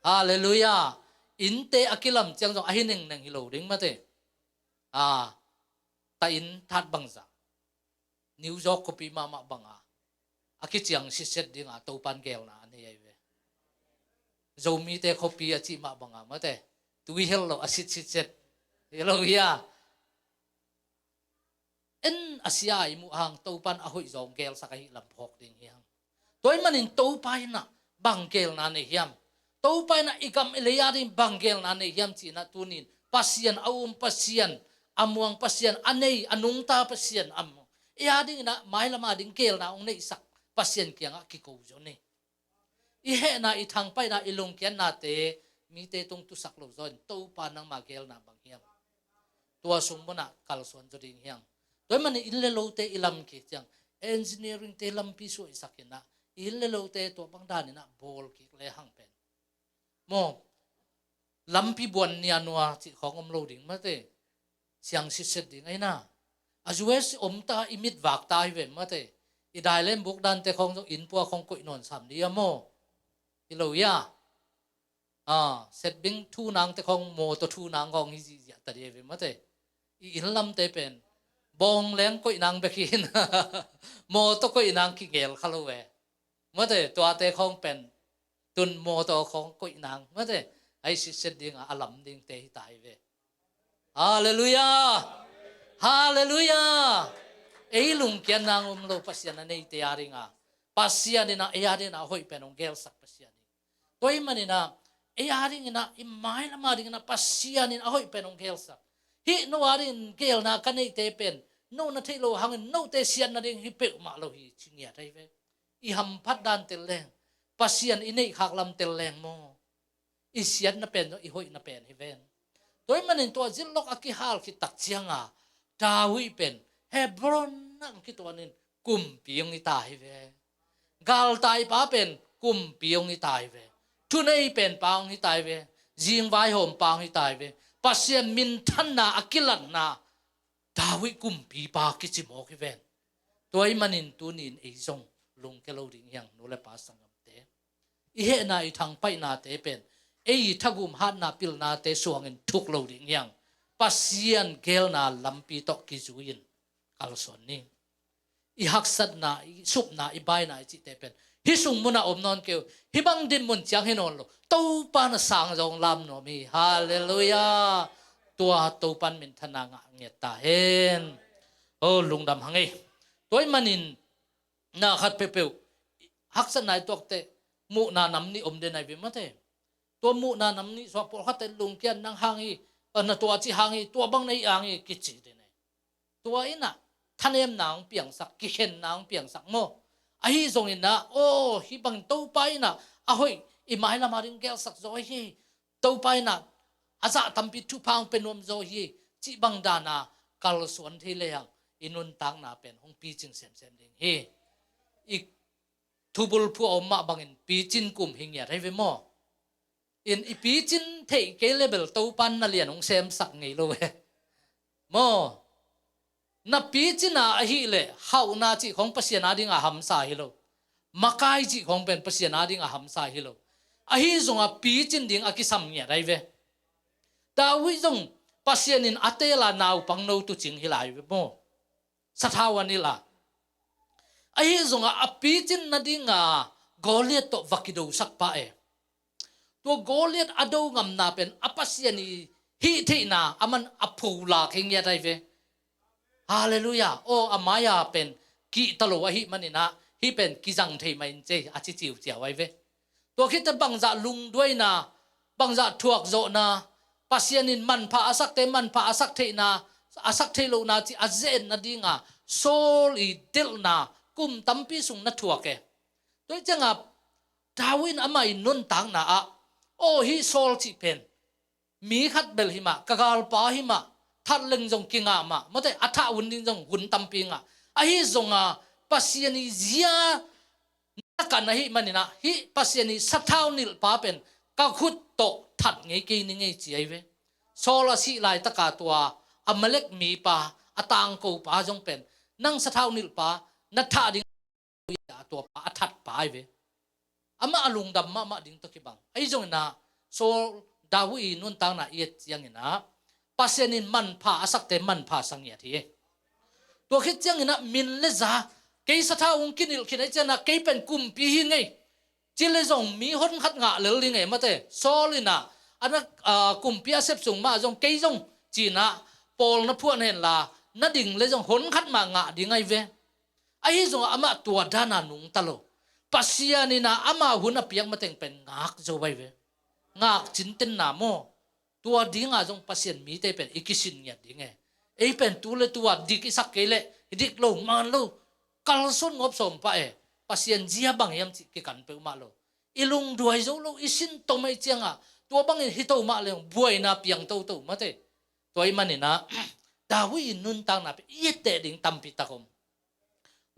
Halleluiah. Innte a kilam ciang zong ahi nengneng hi lo ding, mate. A, ta inn that bangzah, New York khuapi mahmah bang a, a kiciang sitset ding a Topa in geelna a nei ahi ve. Zomite khuapi a cih mah bang a, mate, tui hel lo a sit sitset hi lo hi a. En a sia i muh hang Topa in a hoih zaw hong geelsak ahih lam phawk ding hi hang. Tua ahih manin Topa in ah bang geelna nei hiam? Topa in ah i gam i lei a ding bang geelna nei hiam ci-in ah tuni in Pasian a um Pasian, a muang Pasian, a nei a nungta Pasian, a muang, i a dingin ah mailam a ding geelna hong neihsak Pasian kiangah kiko zaw ni. I hehna, i thangpaihna, i lungkiatnate mite tung tusak lo zaw in Topa nangma geelna bang hiam? Tua sung mun ah kalsuan zaw ding hi hang. Tua ahih manin inn le lote i lam kik ciang, engineeringte lampi suaisak in ah, inn le lote tua bang danin ah bawl kik le hang pen maw, lampi buan nianua cih khawng om lo ding, mate. Siang sitset ding ahi na. A U S om ta, i mit vak ta hi ve, mate. I dailen buk dante khawng zong inn pua khawng koih nawn sam ding a maw? Hi lo hi a. A, setbing thu nangte khawng, mawtaw thu nang khawng hi zihziah ta ding ahi ve, mate. I inn lamte pen bawng leng koih nang bek hi in, mawtaw koih nang kingel kha lo ve, mate. Tuate khawng pen tun mawtaw khawng koih nang, mate, ahi sitset ding a, a lam dingte hi ta hi ve. Halleluiah. Halleluiah. Ei lungkiat nang om lo Pasian a neite a ding a, Pasian in ah ei a ding a hoih pen hong geelsak Pasian hi. Tua ahih manin ah ei a dingin ah i mailam a dingin ah Pasian in a hoih pen hong geelsak. Hih no a dingin geelna ka neihte pen no na theih loh hangin note siatna ding hi peuhmah lo hi ci ngiat ahi ve. I hamphat dan tel leng, Pasian i neih khak lam tel leng maw, i siatna pen zong i hoihna pen hi ven. Tua ahih manin tua zilawk a kihal khit tak ciang a, David pen Hebron ah hong kituanin kumpi hong hi ta hi ve. Galtaipa pen kumpi hong hi ta hi ve. Thunei penpa hong hi ta hi ve. Zingvaihawmpa hong hi ta hi ve. Pasian minthanna a kilatna David kumpipa kici mawk hi ven. Tua ahih manin tuni in ei zong lungke lo ding hi hang, nu le pa sanggamte. I hehna, i thangpaihnate pen ei i thagum hatna pilnate suangin thuk lo ding hi hang. Pasian geelna lampi tawh kizui-in kalsuan ni. I haksatna, i supna, i baina i cihte pen hih sung munah om nawn kei uh. Hih bang dinmun ciang hi nawn lo. Topa na sang zong lam nuam hi. Halleluiah. Tua Topa in minthanna ngah ngiat ta hen. O, lungdam hang ei. Tua ahih manin na khat peuhpeuh haksatna i tuakte, muhna nam nih om den ahi ve, mate. Tua muhna nam nih suah pawlkhatte lungkiat, nang hang hi, na tua ci hang hi, tua bang na hih hang hi kici den ahi. Tua in ah thanemna hong piangsak, kikhenna hong piangsak maw. Ahi zongin ah, aw, hih bangin Topa in ah a hoih i mailam ading gelsak zaw hi. Topa in ah a zah tampi thupha hong pia nuam zaw hi, cih bang dan a kalsuan thei lehang i nuntakna pen hong picing semsem ding hi. I thubulphuh a om mah bangin picin kum hi ngiat hi ve maw. In i picin theih kei leh bel Topa in na lian hong semsak ngei lo e maw. Na picin a ahih leh hauhna cih khawng Pasian ading a hamsa hi lo. Makai cih khawng pen Pasian ading a hamsa hi lo. Ahi zongin picin ding a kisam ngiat hi ve. David zong Pasian in a teel a naupang no tuucing hi lai ve maw. Sathau a nilh a. Ahi zongin a picin nading a Goliath tawh va kidosak pah e. Tua Goliath a do ngamna pen a Pasian i hih theihna aman a pholak hi ngiat hi ve. Halleluiah. Aw, a mai-a pen kihta lo ahih manin ah hih pen kizang thei mah in cei a ci ciuciau hi ve. Tua khit teh bangzah lungduaina, bangzah thuakzawhna, Pasian in manpha a sakte manpha a sak theihna, a sak theih lohna cih a ze-et nading a Saul i delhna kum tampi sung na thuak e. Tua hi ciangin David in amah i nuntakna ah, aw, hih Saul cih pen mi khat bel hi mah, ka galpa hi mah, that leng zong kingah mah, mate, a thah hun ding zong hun tampi ngah. Ahi zongin Pasian i zia na kan ahih manin ah, hih Pasian i sathau nilhpa pen ka khut tawh that ngei kei ning ei ci hi ve. Saul a sih laitak a tua Amalek mipa, a tangkopa zong pen, nang sathau nilhpa na thah ding, a tuapa, a thatpa hi ve. Amah a lungdam mahmah ding tawh kibang. Ahi zongin ah Saul, David i nuntakna i et ciangin ah Pasian in manpha a sakte manpha sa ngiat hi. Tua khit ciangin ah min le za, kei sathau hong kinilh khin ahih ciangin ah kei pen kumpi hi ing ei, ci leh zong mi honkhat ngah lel ding e, mate. Saul in ah a na, ah, kumpi a sep sung mah zong kei zong ci-in ah pawl na phuan hen la, na ding leh zong honkhat mah ngah ding hi ve. Ahi zongin amah tua dan a nungta lo. Pasian in ah ama hun a piak mateng pen ngak zo hi ve. Ngak cintenna maw. Tua ding a zong Pasian mite pen i kisin ngiat ding e. Ei pen tu le tu a dik i sak kei leh i dik lo, man lo, kalsuan ngawp sawm pah e. Pasian zia bang hiam cih kikan peuhmah lo. I lungduai zo lo, i sin tom ahih ciangin tua bangin hi to mah leng buaina piang toto, mate. Tua ahih manin ah David i nuntakna pen i etteh ding tampi tak om.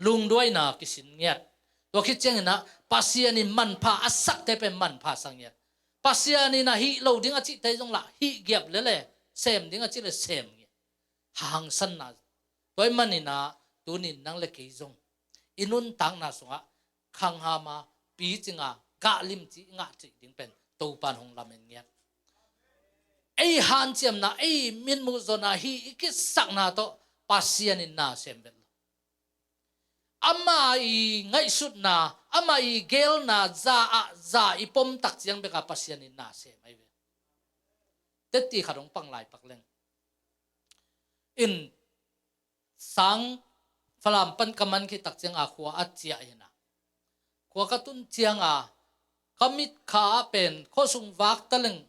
Lungduaina kisin ngiat. Tua khit ciangin ah Pasian in manpha a sakte pen manpha sa ngiat. Pasian in ah hih lo ding a cihte zong lah hih giap lel e, sem ding a cih leh sem ngiat. Hangsanna. Tua ahih manin ah tuni-in nang le kei zong i nuntakna sungah khangham a, picing a, gah limci i ngah cih ding pen Topa in hong lamen ngiat. Ei hanciamna, ei mitmuh zawhna, hih i kitsakna tawh Pasian in na sem vet lo. Ama i ngaihsutna, ama i geelna za ah za i pom tak ciang bek a Pasian in na sem hi ve. Tetti khat hong pang lai pak leng. In sang Falam pan ka man khit tak ciang a khua a ciah hi-in ah, khua ka tun ciang a ka mitkha ah pen khuasung vak ta leng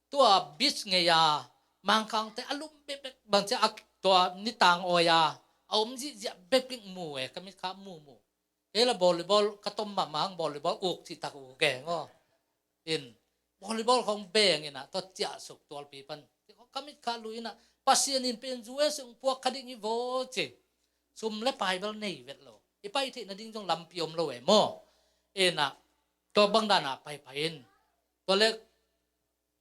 tua beach ngei a Mangkangte a lum bekbek bang ciang a, tua nitang awi a a om zihziah bekbek mu e, ka mitkha mu mu. Kei la volleyball ka tom mahmah hang, volleyball uk cih tak uk e, aw. In volleyball khawng beng in ah tua ciah suk tualpi pan ka mitkha lui in ah, Pasian in pen zu e sung puak kha ding hi vaw ci. Sum le pai bel nei vet lo, i pai theih nading zong lampi om lo e maw. In ah tua bang dan a paipai in, tua le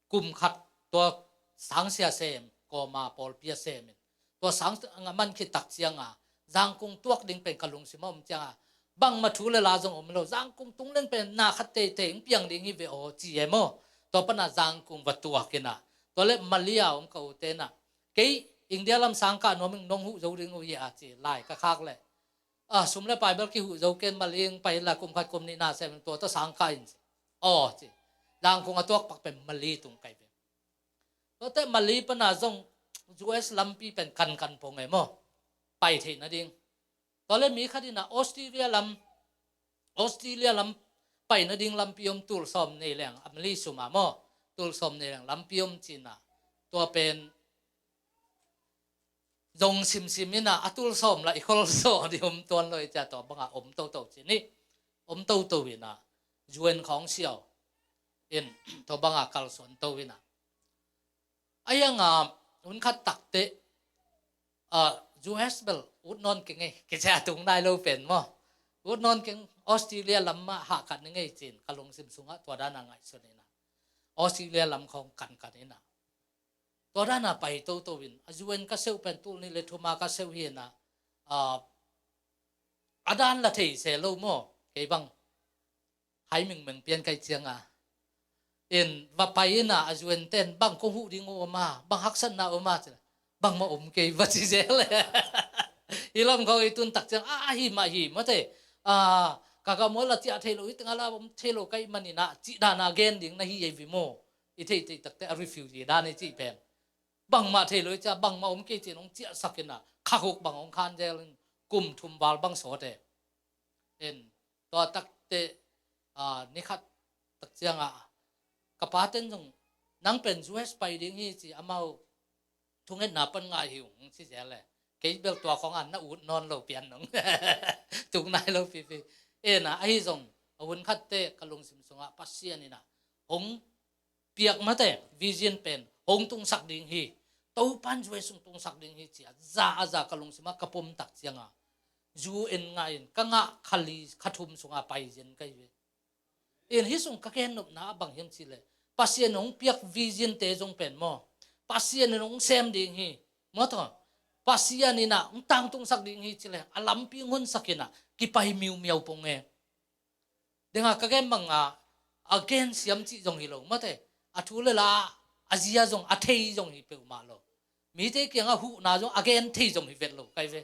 kum khat tua sangsia sem, kawma pawlpi a sem in, tua sang a man khit tak ciang a Zangkung tuak ding pen ka lungsim a om ciang a, bangmah thu le la zong om lo, Zangkung tung leng pen na khat teitei hong piang ding hi ve aw ci e maw. Tua pan a Zangkung va tuak in ah, tua le Mali a om ka ute in ah, kei India lam sang kah nuam ing, nong huh zo ding uh hi a ci lai ka khak leh, a, sum le pai bel kihuh zo ken, Mali ing pai in la kum khat kum nih na sem in, tua tawh sang kah in ci. Aw ci. Zangkung a tuak pak pen Mali tung kai ve. Tuate Mali pan a zong U S lampi pen kankan pong e maw, pai theih nading. Tua le mi khat in ah Australia lam, Australia lam pai nading lampi om, tul sawm nei leng, a Mali sum a maw, tul sawm nei leng lampi om ci-in ah, tua pen zong simsim in ah a tul sawm lah i khol zaw ding om tuan lo i cia, tua bangah om toto ci ni. Om toto in ah U N khawng siau in tua bangah kalsuan to in ah, a hiang a hun khat takteh, ah, U S bel ut nawn keng ei, kicia tung nai lo pen maw. Ut nawn keng, Australia lam mah hahkat ning ei cin ka lungsim sungah tua dana ngaihsun in ah, Australia lam khawng kankan in ah, tua dana pai toto in, a U N ka seuh pen tul nih le thuma ka seuh hi in ah, ah, a dan la thei se lo maw. Kei bang hai mingmeng pian kai cianga in va pai in ah, a U N ten bang kong huh ding uh om a, bang haksatna om a cila, bangmah om kei va ci zel. Hi lam khawng i tun tak ciang, a, a hi mah hi mate. A, ka gam uh la ciah thei lo, hi tengah la om thei lo ka hih manin ah cih dana gen ding na hi ei ve maw. I theih theih takteh a refugee dan i cih pen bangmah thei lo i cia, bangmah om kei cin hong ciahsak in ah, kha guk bang hong khan zel in, kum thum val bang sawt e. In, tua takteh, ah, ni khat tak ciangah ka paten zong, nang pen U S pai ding hi ci, amau thungetna pan ngah hi ung ci zel e. Kei bel tua khawngah na ut nawn lo pian nung. Tung nai lo pipi. In ah, ahi zong, a hun khatteh ka lungsim sungah Pasian in ah hong piak mate, vision pen hong tungsak ding hi. Topan U S hong tungsak ding hi cia za a za ka lungsimah ka pom tak cianga U N ngah in, ka ngah kha li kha thum sunga pai zen ka hi ve. In, hih sung ka gennopna ah bang hiam cihleh, Pasian in hong piak vision te zong pen maw, Pasian in hong sem ding hi. Maw tawh, Pasian in ah hong tangtungsak ding hi cihleh, a lampi hong honsak in ah kipai miumiau pong e. Denga ka gen banga a gen siam cih zong hi lo mate. A thu le la a zia zong a thei zong hi peuhmah lo. Mite kiangah huhna zong a gen thei zong hi vet lo kai ve.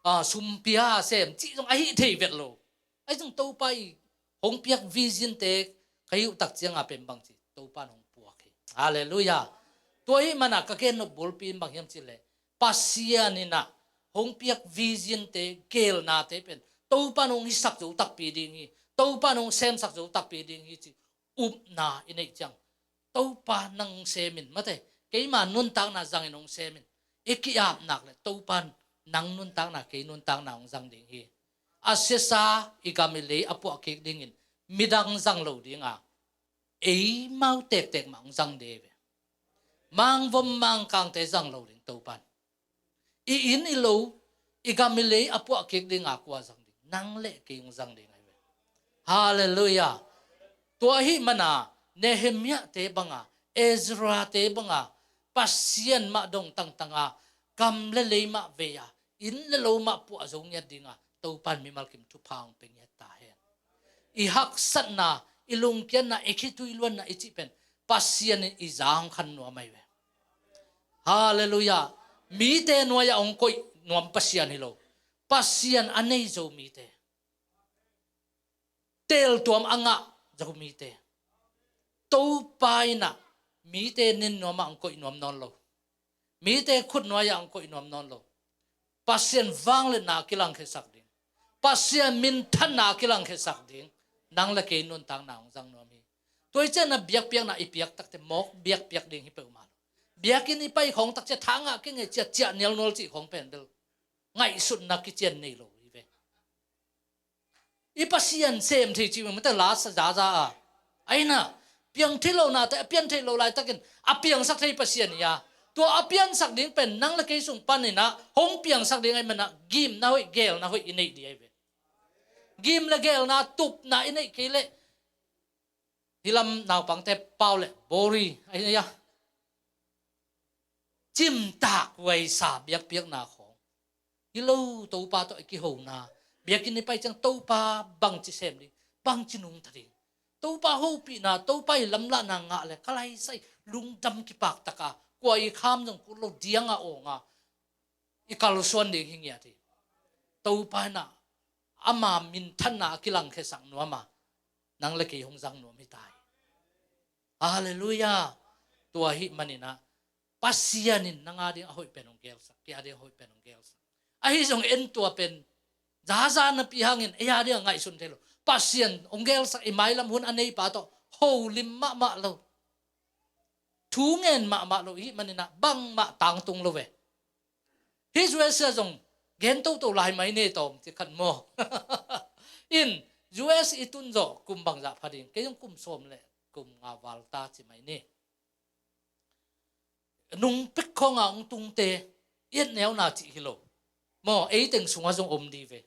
A, sumpia sem cih zong a hih thei vet lo. Ahi zong Topa i hong piak vision te ka hi uh tak cianga pen bang ci, Topa in hong puak hi. Halleluiah. Tua hi mana ka gennop bulpi in bang hiam cihleh, Pasian in ah hong piak vision te, gelna te pen Topa in hong hisak zo takpi ding hi, Topa in hong semsak zo takpi ding hi ci upna i neih ciang, Topa nang semin mate, keima nuntakna zangin hong semin, i ki-apnak le Topa in nang nuntakna, kei nuntakna hong zang ding hi. A siasa i gam i lei a puah kik dingin midang zang lo dinga, eimau tektek mah hong zang de ve. Mangvom mangkangte zang lo ding Topan. I inn i lo, i gam i lei a puah kik dinga kua zang ding? Nang le kei hong zang ding ahi ve. Halleluiah. Tua ahi mana Nehemiah te banga, Ezra te banga, Pasian mah dong tangtanga gam le lei mah vei a, inn le lo mah puah zo ngiat dinga Topan mimal kim thupha hong pe ngiat ta hen. I haksatna, i lungkiatna, i khitui luanna i cih pen Pasian in i za hong khan nuam ahi ve. Halleluiah. Mite nuai-ah hong koih nuam Pasian hi lo. Pasian a nei zo mite, teeltuam a ngah zo mite, Topa in ah mite nin nuamah hong koih nuam nawn lo. Mite khut nuai-ah hong koih nuam nawn lo. Pasian vangliatna a kilangkhiasak ding, Pasian minthanna a kilangkhiasak ding nang le kei nuntakna hong zang nuam hi. Tua i ciangin ah biakpiakna i piak takteh mawk biakpiak ding hi peuhmah lo. Biakinn i pai khawng takciah tha ngah kei nge ciah ciah nialnual cih khawng pen bel ngaihsutna kician nei lo hi ve. I Pasian sem thei cih mah mate, la sa zaza a. Aina, piang thei lo nate, a pian thei lo laitakin a piangsak thei Pasian hi a. Tua a piansak ding pen nang le kei sung panin ah hong piangsak ding ahi mana gimna hoih, gelna hoih i neih ding ahi ve. Gim le gelna, tupna i neih kei leh, hih lam naupangte pau le bori ahi a, cimtak huaisa biakpiakna khawng hi lo. Topa tawh i kihona, biakinn i pai ciang Topa bangci sem ding, bangci nungta ding, Topa hopihna, Topa i lamlahna ngah le ka laisai lungdam kipaktaka kua i kham zong kul lo dianga awnga i kalsuan ding hi ngiat hi. Topa in ah ama minthanna a kilangkhiasak nuama nang le kei hong zang nuam hi ta hi. Halleluiah. Tua ahih manin ah Pasian in nang a ding a hoih pen hong gelsak, kei a ding a hoih pen hong gelsak. Ahi zong en tua pen zaza napi hangin ei a ding a ngaihsun thei lo. Pasian hong gelsak i mailam hun a neipa tawh holim mahmah lo, thu ngen mahmah lo ihih manin ah bangmah tangtung lo ve. Hih U S a zong gen toto lai mai ne tawm ci khat maw? In U S i tun zawh kum bangzah pha ding, kei zong kum sawm le kum nga val ta ci mai ni. Nung pek khawngah hong tungte i et neuna cih hi lo maw, ei teng sungah zong om di ve.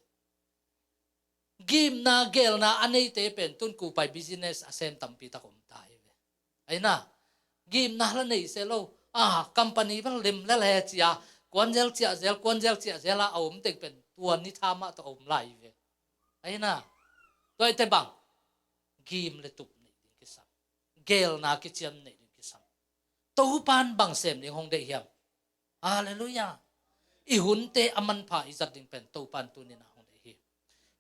Gimna gelna a neite pen tun kupai business a sem tampi tak om ta hi ve. Aina, gimna la nei se lo a, company bel lem le le cia, kuan zel ciah zel, kuan zel ciah zel a, a om teng pen tua ni thamah tawh a om lai hi ve. Aina, tua ite bang gim le tup nei ding kisam, gelna kician nei ding kisam. Topan bang sem ding hong deih hiam? Halleluiah. I hunte a manpha i zat ding pen Topan tuninah hong deih hi.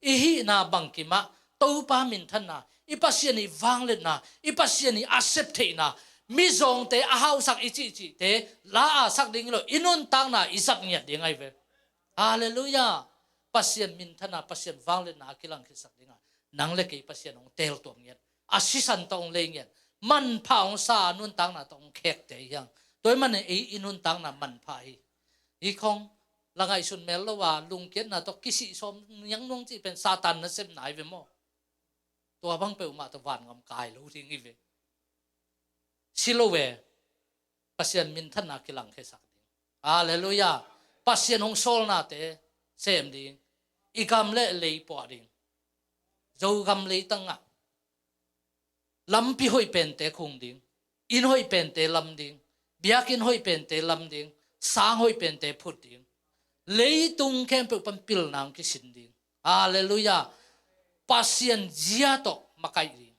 I hihna bangkimah Topa minthanna, i Pasian i vangliatna, i Pasian i a sep theihna, mizawngte a hausak i cihcihte la a sak ding lo, i nuntakna i zat ngiat ding ahi ve. Halleluiah. Pasian minthanna, Pasian vangliatna a kilangkhiasak dingah nang le kei Pasian hong teeltuam ngiat, a sisan tawh hong lei ngiat, manpha hong sa a nuntakna tawh hong khekte hiang. Tua hi manin ei i nuntakna manpha hi. Hi khong la ngaihsun mel lo a lungkiatna tawh kisih sawm niang nuang cih pen Satan nasepna hi ve maw? Tua bang peuhmah tawh vangam kai lo ding hi ve. Si lo ve. Pasian minthanna kilangkhiasak ding. Halleluiah. Pasian hong sawlnate sem ding. I gam le lei puah ding. Zogam leitangah lampi hoih pente khung ding, inn hoih pente lam ding, biakinn hoih pente lam ding, sang hoih pente phut ding, leitung khempeuh pan pilna hong kisin ding. Halleluiah. Pasian zia tawh makaih ding.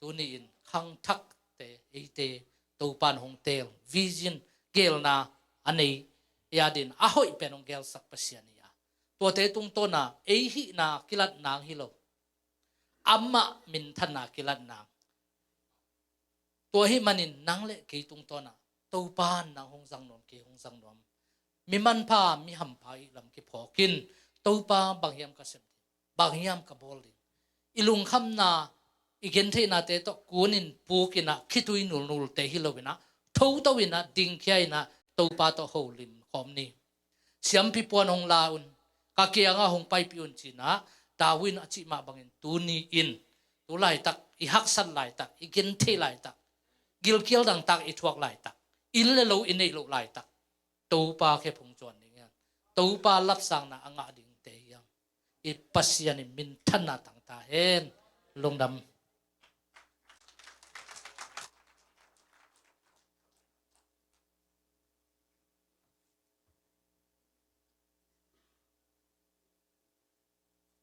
Tuni-in khangthakte eite Topan hong teel, vision, gelna a nei, i adin a hoih pen hong gelsak Pasian hi a, tuate tungtawna ei hihna kilat nang hi lo, amah minthanna kilat nang. Tua hi manin nang le kei tungtawna Topan nang hong zang nuam, kei hong zang nuam, mi manpha mi hampha i lam kiphawkin Topa bang hiam ka sem ding, bang hiam ka bawl ding. I lungkhamna, i gentheihnate tawh kunin pukinah khitui nulnulte hi loinah thotoinah dingkhia inah Topa tawh holim khawm ni. Siampi puan hong la un, ka kiangah hong paipih un cinah David in a cih mah bangin tuni-in tu laitak, i haksat laitak, i genthei laitak, gilkial dangtak i thuak laitak, inn le lo i neih loh laitak Topa khe phung cuan ding hian, Topa lapsangna a ngah dingte hiang. I Pasian i minthanna tangta hen. Lungdam.